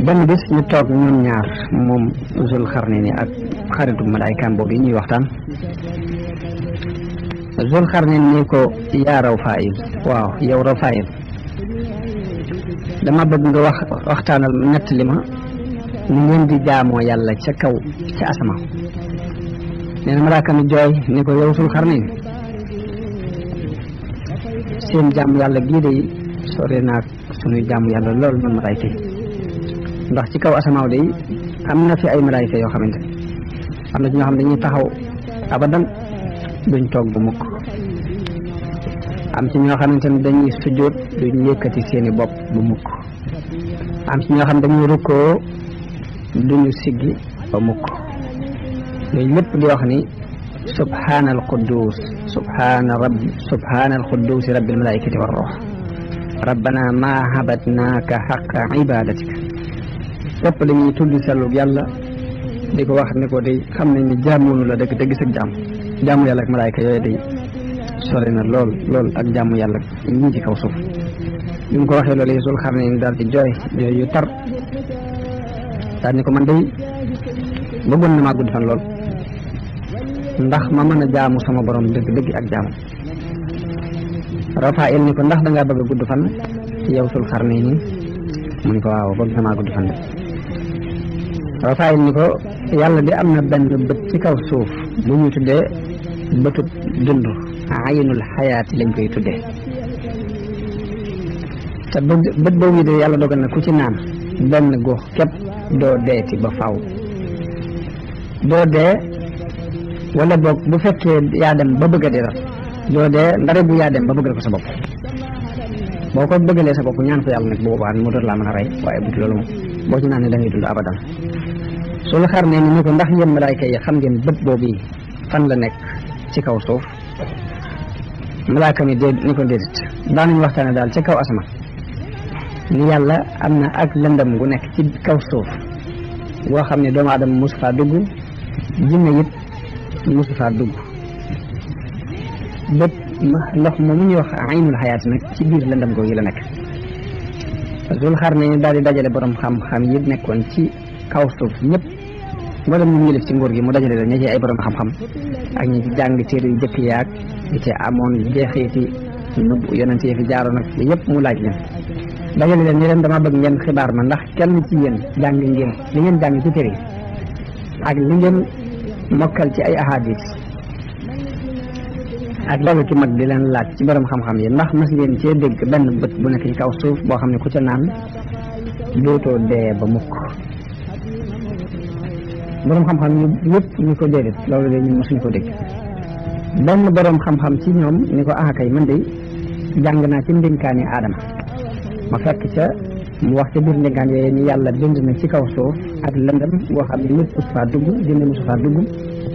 benn bis ñu toog ñun ñaar moom Zul Xarnayni ak xaritu malaaykaam boobu yi ñuy waxtaan. Zul Xarnayni ni ko yaa Rawfaayil, waaw yow Rawfaayil, dama bëgg nga waxtaanal nettali ma ni ngeen di jaamoo yàlla ca kaw ca asamaan. nee na malaaka mi jooy ni ko yow Zul Xarnayni, seen jaamu yàlla gii de sore naag sunuy jaamu yàlla lool man malaayka yi, ndax ci kaw asamaaw de am na fi ay malaayka yoo xamante am na ci ñoo xam dañuy taxaw abadan duñ toog bu mukk, am ci ñoo xamante ne dañuy sujjóot duñ yëkkati seeni bopp bu mukk, am ci ñoo xam dañuy rukkoo duñu siggi ba mukk. loolu lépp di wax ni subhaanal quddus subhaanal quddus rabbil malaayikati war ruux rabbana ma habadnaaka xaqa ibadatika. lépp la ñuy tudd sellug yàlla di ko wax ni ko day xam nañ ni jaamoonu la dëgg dëgg sag jaamu yàlla ak malaayka yooyu day sori na lool ak jaamu yàlla ñii ci kaw suuf. bi mu ko waxee loolu Zul Xarnayni daal di jooy yu tar daal ni ko man day bëggoon na maa gudd fan lool ndax ma mën a jaamu sama borom dëgg dëgg ak jaamu. Rafaayil ni ko ndax da ngaa bëgg a gudd fan yow Zul Xarnayni, mu ni ko waaw bëgg na maa gudd fan de. Rafaayil ni ko yàlla de am na benn bët ci kaw suuf bu ñuy tuddee bëtub dund, aynul xayaati lañ koy tuddee, te bët boobu de yàlla dogal na ku ci naan benn gox képp doo deeti ba faw. doo dee wala boog bu fekkee yaa dem ba bëgg a dee doo dee ndare bu yaa dem ba bëggal ko sa bopp. boo ko bëggalee sa bopp ñaan ko yàlla nag boobaa mu doon laa mën a rey, waaye bu loolu moom boo ci naan ne da ngay dund abadan. Zul Xarnayni ni ko ndax yéen malaayka yi xam ngeen bët boobu fan la nekk ci kaw suuf. malaaka mi ni ko déedéet, daanañu waxtaane daal ca kaw asamaan ni yàlla am na ak lëndëm gu nekk ci kaw suuf boo xam ne doomu aadama mosu faa dugg, jinne it mosu faa dugg. bët ndox moomu ñuy wax aynul xayaat nag ci biir lëndëm googu la nekk. Zul Xarnayni daal di dajale borom xam-xam yi nekkoon ci kaw suuf ñëpp, wala ñu ñëlif ci nguur gi mu dajale la ña ci ay borom xam-xam ak ñi ci jàng téere yu jëkk yaag di ci amoon jeexiti nub yonent yi fi jaaroon nag yëpp mu laaj leen, dajale leen ni leen dama bëgg ngeen xibaar ma ndax kenn ci yéen jàng ngeen li ngeen jàng ci téere ak li ngeen mokkal ci ay ahadis ak loolu ci mag di leen laaj ci borom xam-xam yi ndax mas ngeen cee dégg benn bët bu nekk ci kaw suuf boo xam ne ku ca naan dootoo dee ba mukk. borom xam-xam yi yëpp ñu ko déedéet loolu de ñun mosuñu ko dégg. benn borom xam-xam ci ñoom ni ko kay man de jàng naa ci ndénkaani Aadama ma fekk ca mu wax ca biir ndénkaan yooyu ni yàlla bind na ci kaw suuf ak lëndëm boo xam ne nit mosu faa dugg jinne mosu faa dugg,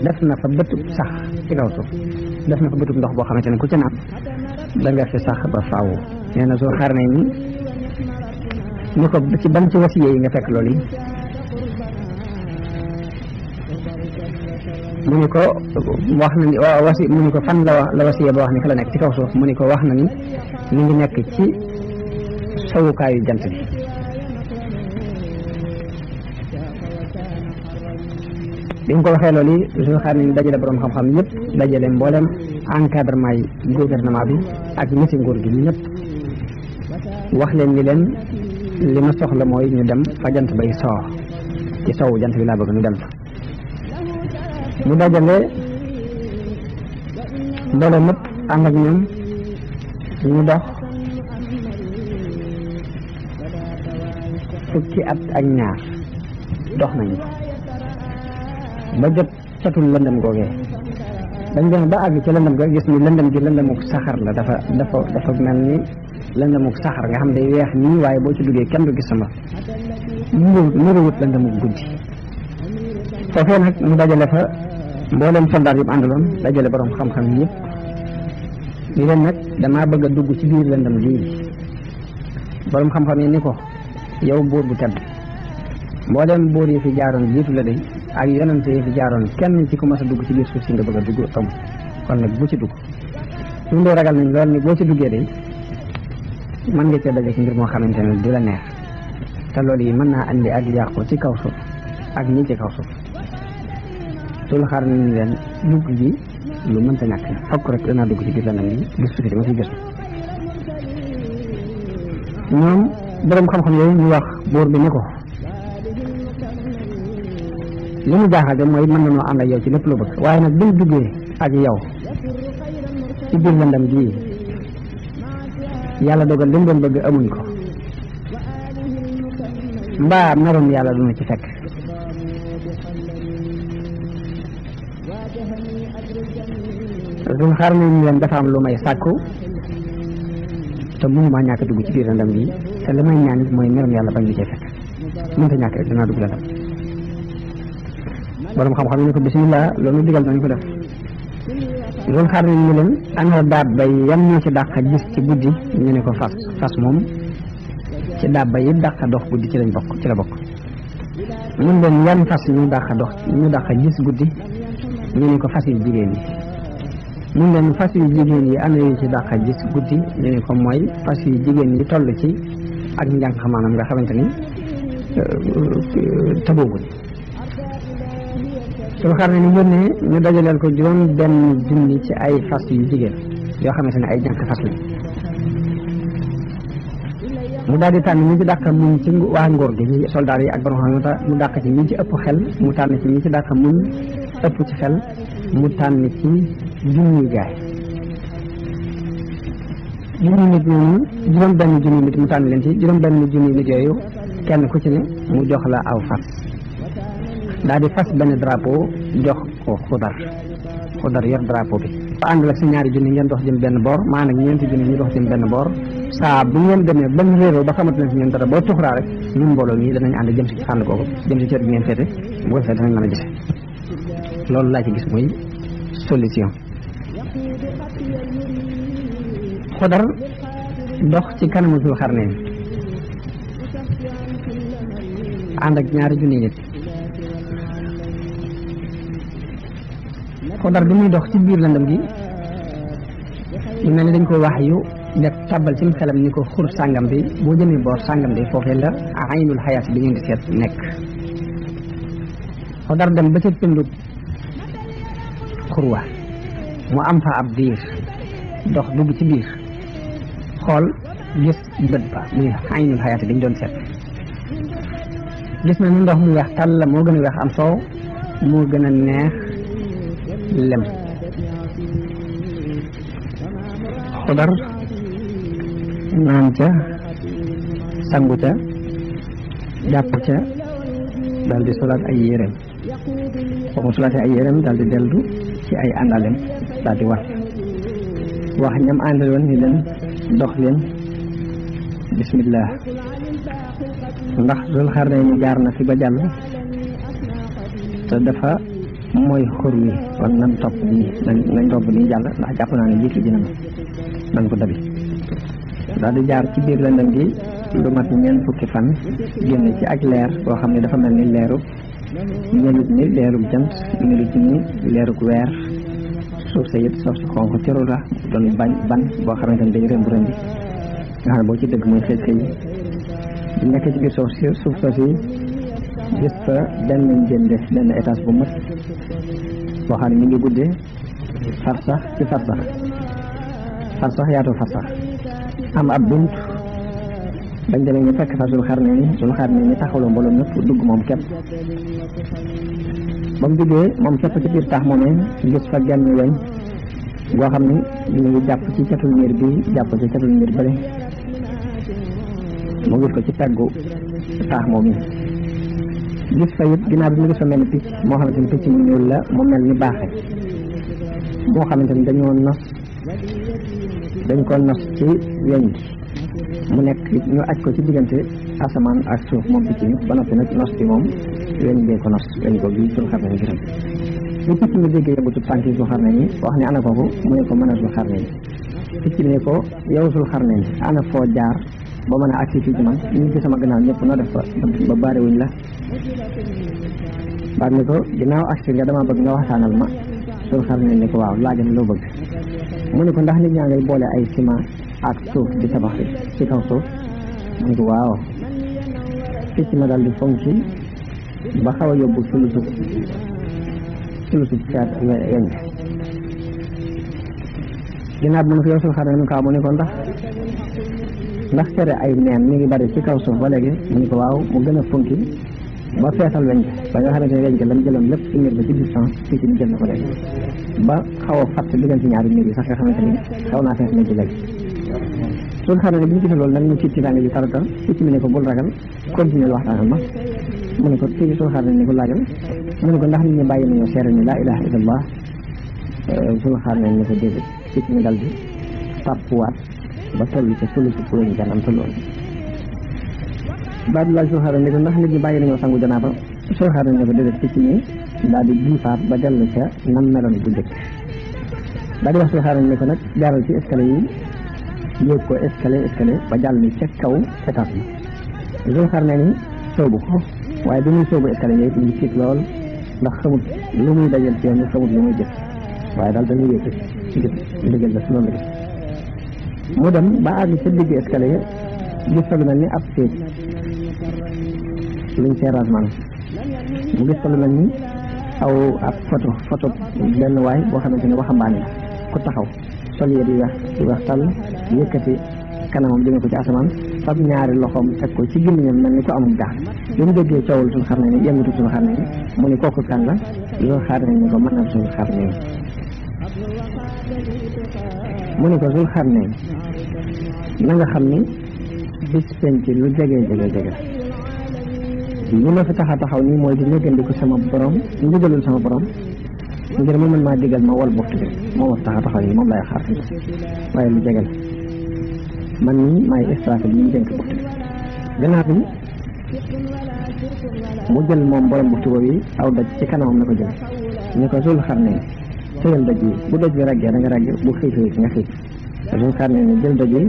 def na fa bëtub sax ci kaw suuf, def na fa bëtub ndox boo xamante ne ku ca naan da nga fi sax ba faaw. nee na Zul Xarnayni ni ko ci ban ci wasiye yi nga fekk loolu yi. mu ni ko wax na ni mu ni ko fan la wasiya ba wax ni fa la nekk ci kaw suuf. mu ni ko wax na ni mi ngi nekk ci sowukaayu jant bi. bi mu ko waxee loolu yi Zul Xarnayni dajale borom xam-xam yëpp, dajale mboolem encadrement yi gouvernement bi ak ñetti nguur gi ñëpp, wax leen ni leen li ma soxla mooy ñu dem fa jant bay soo ci sowu jant bi laa bëgg ñu dem fa. mu dajale mbooloo mëpp ànd ak ñoom ñu dox fukki at ak ñaar dox nañu ba jot catul lëndëm googee. dañ dem ba àgg ci lëndëm ga gis ni lëndëm gi lëndëmuk saxar la, dafa mel ni lëndëmuk saxar nga xam day weex nii waaye boo ci duggee kenn du gis sama nuruwut lëndëmuk guddi. foofee nag mu dajale fa mboolem soldaar yëpp àndaloon, dajale borom xam-xam yi yëpp ni leen nag damaa bëgg a dugg ci biir lëndëm lii. borom xam-xam yi ni ko yow buur bu tedd, mboolem buur yi fi jaaroon jiitu la de ak yonente yi fi jaaroon kenn ci ku mas a dugg ci biir suuf si nga bëgg a dugg amul kon nag bu ci dugg ñun de ragal nañ lool ni boo ci duggee de mën nga cee daje ci mbir moo xamante ne du la neex te loolu yi mën naa andi ak yàqu ci kaw suuf ak ñi ci kaw suuf sul xaar nañ leen dugg gi lu mënta ñàkk fokk rek danaa dugg ci biir lanam gi gëstu fi dama fi gëstu ñoom borom xam-xam yooyu ñu wax buur bi ne ko li mu jaaxal de mooy mën na noo ànd ak yow ci lépp lu bëgg waaye nag buñ duggee ak yow ci biir lëndam gii yàlla dogal li mu doon bëgg amuñ ko mbaa merum yàlla duna ci fekk suñ xaar nañ leen dafa am lu may sàkku te mënuma ñàkk dugg ci biir lëndam gii te li may ñaan it mooy merum yàlla bañ ñu cee fekk mënta ñàkk rek danaa dugg lëndam borom xam-xam yi ne ko bismillah loolu digal nañ ko def loolu xaar nañ ñu leen ana daab bay yan ñoo ci dàq gis ci guddi ñu ne ko fas moom ci daab bay yi dàq dox guddi ci lañ bokk ci la bokk mun leen yan fas ñu dàq gis guddi ñu ne ko fas yu jigéen yi mun leen fas yu jigéen yi ana yu ci dàq gis guddi ñu ne ko mooy fas yu jigéen yi toll ci ak njàng maanaam nga xamante ni tëboogul suñu xar ne ni yónnee ñu dajaleel ko juróom benn junni ci ay fas yu jigéen yoo xamante ne ay jànk fas la mu daal di tànn ñi ci dàq muñ ci waa ngóor gi ñi soldaar yi ak borom xam mu dàq ci ñi ci ëpp xel mu tànn ci ñi ci dàq muñ ëpp ci xel mu tànn ci junni gaay junni nit ñooñu juróom benn junni nit mu tànn leen ci juróom benn junni nit yooyu kenn ku ci ne mu jox la aw fas daal di fas benn drapeau jox ko xudar yor drapeau bi ba ànd ak sa ñaari junni ngeen dox jëm benn boor maa nag ñeenti junni ñu dox jëm benn boor saa bu ngeen demee benn réeróo ba xamante ne si ngeen dara boo tuxuraa rek ñun mbooloo mi danañ ànd jëm si ci fànn kooku jëm si cër bi ngeen féete bu ko defee danañ mën a gise loolu laa ci gis muy solution xudar dox ci kanamu Zul Xarnayn ànd ak ñaari junni nit xudar bi muy dox ci biir lëndëm gi ñu mel ni dañ ko wax yu def tàbbal ci xelam ni ko xur sàngam bi boo jëmee boor sàngam bi foofee la aynul xayaat bi ngeen di seet nekk xudar dem ba ca tëndut xurwa mu am fa ab diir dox dugg ci biir xool gis bët ba muy aynul xayaat bi ñu doon seet gis na ni ndox mu weex tàll la moo gën a weex am soow moo gën a neex lem xudar naan ca sangu ca jàpp ca daal di solaat ay yéreem boo solaatee ay yéreem daal di dellu ci ay àndalem daal di wax ñam àndaloon ni leen dox leen bismillah ndax Zul Xarnayn jaar na fi ba jàll te dafa mooy xur wi kon nañ topp nii jàll ndax jàpp naa ne jiitu dina nañ ko dabi daal di jaar ci biir lëndëm gi lu mat ñeent fukki fan génn ci ak leer boo xam ne dafa mel ni leerub melut ni leerub jant melut ni leerub weer suuf sa it suuf si xonq cëru la doon ban boo xamante ne day rëmb rëmbi nga xam ne boo ci dëgg muy xëy xëy di nekk ci biir suuf soosi gis fa benn étage bu mat boo xam ne mi ngi guddee farsax ci farsax yaatu farsax am ab bunt bañ demee ñu fekk fa Zul Xarnayn ñi taxawloo mbooloo ñëpp dugg moom képp ba mu duggee moom képp ci biir taax moomee gis fa genn weñ goo xam ne ñu ngi jàpp ci catul miir bi jàpp ci catul miir bële mu gis ko ci peggu taax moom yi gis fa it ginnaaw bi mu gis fa mel ni picc moo xamante ni picc mu ñuul la mu mel ni baaxe moo xamante ni dañ ko nos ci weñ mu nekk ñu aj ko ci diggante asamaan ak suuf moom picc mi ba noppi nag nos bi moom weñ bee ko nos weñ ko bii Zul Xarnayn giram bu picc mi déggee yëngutu tànk Zul Xarnayn wax ne ana kooku mu ne ko mën a Zul Xarnayn picc mi ne ko yow Zul Xarnayn ana foo jaar ba mën a agsi fii ci man ñu ci sama gannaaw ñëpp noo def ba baarewuñ la baat ni ko ginnaaw agsi nga dama bëgg nga waxtaanal ma Zul Xarnayn ni ko waaw laajal loo bëgg mu ne ko ndax nit ñaa ngay boole ay ciment ak suuf di tabax ci kaw suuf mu ne ko waaw picc ma daal di fonki ba xaw a yóbbu sulusub caat weñ ginnaaw bi mu ne ko yow Zul Xarnayn mu ne ko ndax cere ay neen mi ngi bari ci kaw suuf ba léegi mu ne ko waaw mu gën a fonki ba feesal weñ ba nga xamante ne weñ ga lam jëloon lépp ci mbir ba ci distance fii ci ni jël na ko léegi ba xaw a fatt diggante ñaari mbir yi sax nga xamante ni xaw naa fees na ci léegi Zul Xarnayn bi ñu gisee loolu nag mu ci tànga ji tarata picc mi ne ko bul ragal continuer waxtaanal ma mu ne ko fii Zul Xarnayn ni ko laajal mu ne ko ndax nit ñi bàyyi nañoo seere ni laa ilaha illallah Zul Xarnayn ni ko déedéet picc mi dal di tàppuwaat ba toll ca sulusi weñ ga nam tolloon baat laaj Zul Xarnayn ni ko ndax nit ñi bàyyi nañoo sangu janaaba Zul Xarnayn ni ko déedéet picc mi daal di jiifaat ba dellu ca nam meloon bu njëkk daal di wax Zul Xarnayn ni ko nag jaaral ci escalier yi yéeg ko escalier ba jàll ca kaw étage bi Zul Xarnayn ni soobu ko waaye bi muy soobu escalier yi mu ngi tiit lool ndax xamut lu muy dajal ci yoon xamut lu muy jëf waaye daal dañuy yéeg ngir ndigal la si noonu la gis mu dem ba àgg ca digg escalier gis fa lu mel ni ab séet luñ seeraas maanaam mu gis fa lu mel ni ab photo benn waay boo xamante ne waxambaane la ku taxaw sol yére yu weex tàll yëkkati kanamam jëme ko ci asamaan fab ñaari loxoom teg ko ci gémmiñam mel ni ko amul gaal bi mu déggee coowul Zul Xarnayn ni yëngatu Zul Xarnayn ni mu ne kooku kan la Zul Xarnayn ni ko mën na Zul Xarnayn mu ne ko Zul Xarnayn na nga xam ni bis penc lu jege li ma fi taxaw nii mooy di néggandiku sama borom ndigalul sama borom ngir mu mën maa digal ma wol boftu bi moo ma fi taxaw nii moom lay xaar waaye lu jege la man nii maay stratégie bi ñu dénk boftu bi gannaaw bi mu jël moom borom boftu boobu yi aw daj ci kanamam na ko jël ñu ko Zul Xarnayn tëyal doj yi bu doj bi raggee da nga ragg bu xiifee nga xiif Zul Xarnayn ni jël doj yi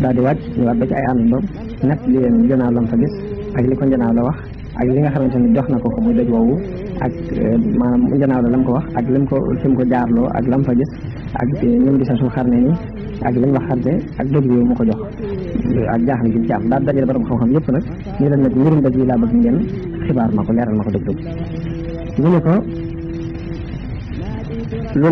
daal di wàcc ñu waat ba ci ay àndandoom nett li leen njanaaw lam fa gis ak li ko njanaaw la wax ak li nga xamante ne jox na ko muy doj woowu ak maanaam njanaaw la lam ko wax ak lim ko jaarloo ak lam fa gis ak ñoom gisa Zul Xarnayn ni ak liñ wax xarte ak doj bi mu ko jox ak jaaxle gi ci am daal dajale borom xam-xam yëpp nag ñu leen nag mbirum doj yi laa bëgg ngeen xibaar ma ko leeral ma ko doj ñu ne ko lu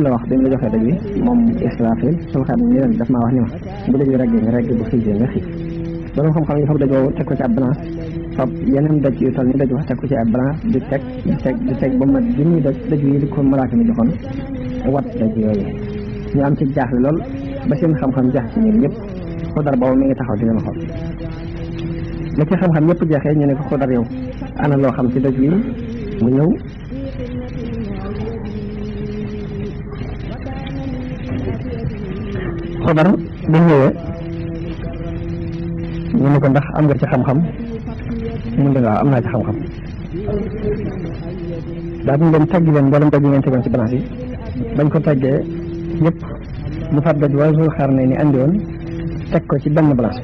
la wax dañ la joxee doj bi moom Israfil Zul Xarnayn ni leen daf maa wax ni ma bu doj bi reggee nga regg bu xiifee nga xiif borom xam-xam yi fab doj woowu teg ko ci ab balance fab yeneen doj yu toll ni doj wax teg ko ci ab balance di teg ba mat junni doj yi di ko malaaka mi joxoon wat doj yooyu ñu am ci jaaxle lool ba seen xam-xam jaax ci ñun ñëpp Xudar boobu mi ngi taxaw di leen xool la ci xam-xam ñëpp jeexee ñu ne ko Xudar yow ana loo xam ci doj wi mu ñëw Xudar bu ñëwee ñu ne ko ndax am nga ci xam-xam mu ne waaw am naa ci xam-xam daa buñ leen taggi leen mboolem doj yi ngeen tegoon ci balance yi bañ ko taggee yëpp mu fab doj waa Zul Xarnayn ni andi woon teg ko ci benn balance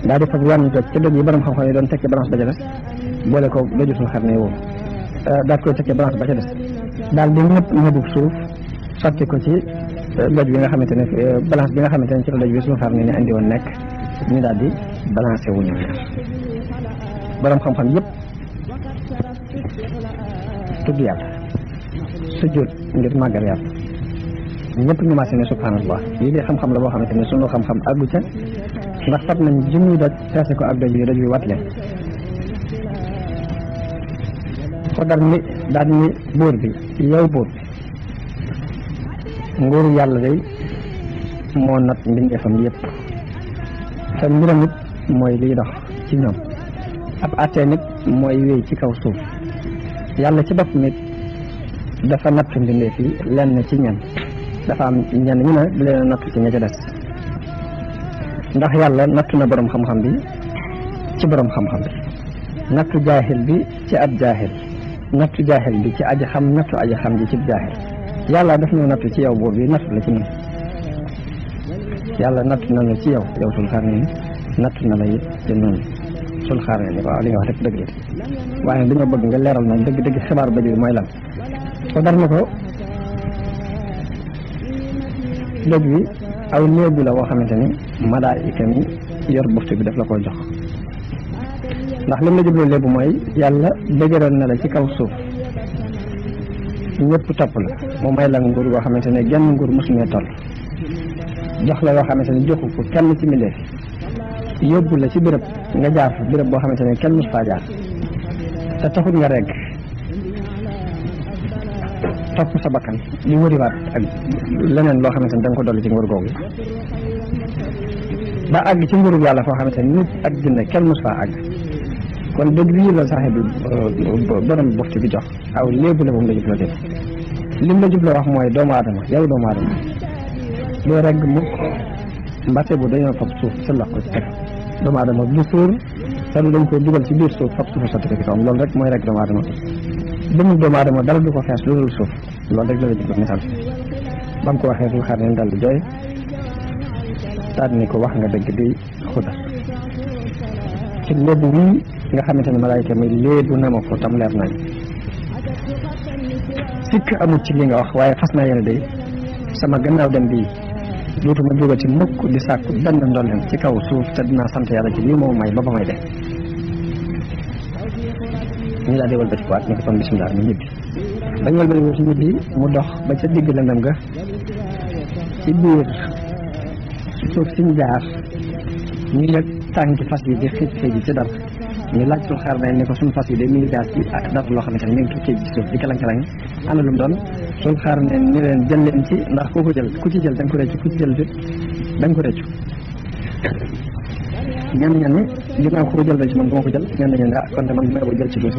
daal di fab wàññi doj ca doj yi borom xam-xam yi doon teg ci balance ba ca des boole ko doju Zul Xarnayn woowu daal koy teg ci balance ba ca des daal di ñëbub suuf sotti ko ci doj bi nga xamante ne balance bi nga xamante ne ci la doj bi Zul Xarnayn ni andi woon nekk ñu daal di balancé wu ñu borom xam-xam yëpp tudd yàlla sujjóot ngir màggal yàlla ñëpp ñu maase ne subhanallah lii de xam-xam la boo xamante ne sunu xam-xam àggu ca ndax fat nañ junniy doj peese ko ak doj bi wat leen Xudar mi daal ni buur bi yow buur bi nguuru yàlla day moo nat mbindeefam yëpp te mbiram it mooy liy dox ci ñoom ab àttee nit mooy wéy ci kaw suuf yàlla ci bopp nit dafa natt mbindeef yi lenn ci ñan dafa am ñenn ñu ne di leen natt ci ña ca des ndax yàlla nattu na borom xam-xam bi ci borom xam-xam bi nattu jaahil bi ci ab jaahil nattu jaahil bi ci aji xam nattu aji xam ji ci jaahil yàlla daf ñu nattu ci yow boobu bi nattu la ci ñun yàlla nattu na la ci yow Zul Xarnayn nattu na la it ci noonu sul xaar ni waaw li nga wax rek dëgg la waaye dañoo bëgg nga leeral na dëgg xibaar ba ji mooy lan ko dar na ko dëgg bi aw léebu la boo xamante ni malaayika mi yor buftu bi daf la koy jox ndax lim la jubloo léebu mooy yàlla dëgëral na la ci kaw suuf ñëpp topp la mu may la nguur goo xamante ne genn nguur mosuñee toll jox la yoo xamante ne joxu ko kenn ci mbindeef yóbbu la ci béréb nga jaar fa béréb boo xamante ne kenn mos faa jaar te taxul nga regg topp sa bakkan li wëriwaat ak leneen loo xamante ne da nga ko dolli ci nguur googu ba àgg ci nguurub yàlla foo xamante ne nit ak jinne kenn mos faa àgg kon dëgg bii la saaxib bi borom bufti bi jox aw léebu la moom la jubloo def lim la jubloo wax mooy doomu aadama yow doomu aadama doo regg mukk mbate bu dañoo fab suuf sa lox ko ci teg doomu aadama bu suur te dañ ko dugal ci biir suuf fab suufu sotti ko ci kawam loolu rek mooy rek doomu aadama dëmu doomu aadama dara du ko fees lu dul suuf loolu rek la la jubloo misaal ba mu ko waxee sul xaar neen dal di jooy daal ni ko wax nga dëgg di xuda ci léebu wii nga xamante ne malaayika mi léebu na ma ko tam leer nañ sikk amul ci li nga wax waaye fas naa yéene day sama gannaaw dem bii dootuma jógal ci mukk di sàkku benn ndolleen ci kaw suuf te dinaa sant yàlla ci lii moo may ba ba may def ñu daal di wëlbati ko waat ni ko kon bisimilah ñu ñibbi bañ wëlbati ko ci ñibbi mu dox ba ca digg lëndëm ga ci biir suuf siñ jaar ñu yëg tànki fas yi di xiij xiij ci dara ñu laaj sul xaar nañ ni ko suñu fas yi de mi ngi jaar ci dara loo xamante ne mi ngi xiij ci suuf di kalang-kalang ana lu mu doon sul xaar ne ni leen jël leen ci ndax ku ko jël ku ci jël da nga ko rëccu ku ci jël da nga ko rëccu ñenn ña ne ginnaaw ku ko jël ci man du ma ko jël ñenn ña ne ah kon de man may ko jël ci suuf